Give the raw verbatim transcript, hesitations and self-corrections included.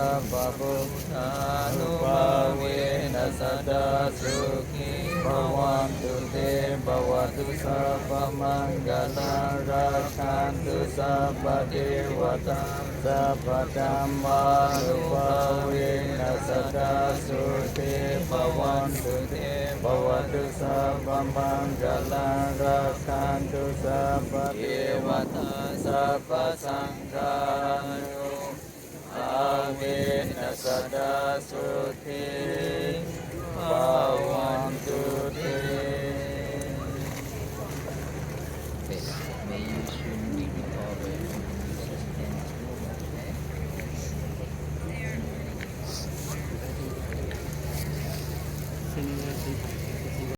sabbabuddhānubhāvena sadā sukhī bhavantu te. Bhavatu sabbamaṅgalaṃ rakkhantu sabbadevatā sabbadhammānubhāvena sadā sotthī bhavantu te. Bhavatu sabbamaṅgalaṃ rakkhantu sabbadevatā sabbasaṅghānubhāvena sadā sotthī bhavantu te. May you soon be recovered from this cancer.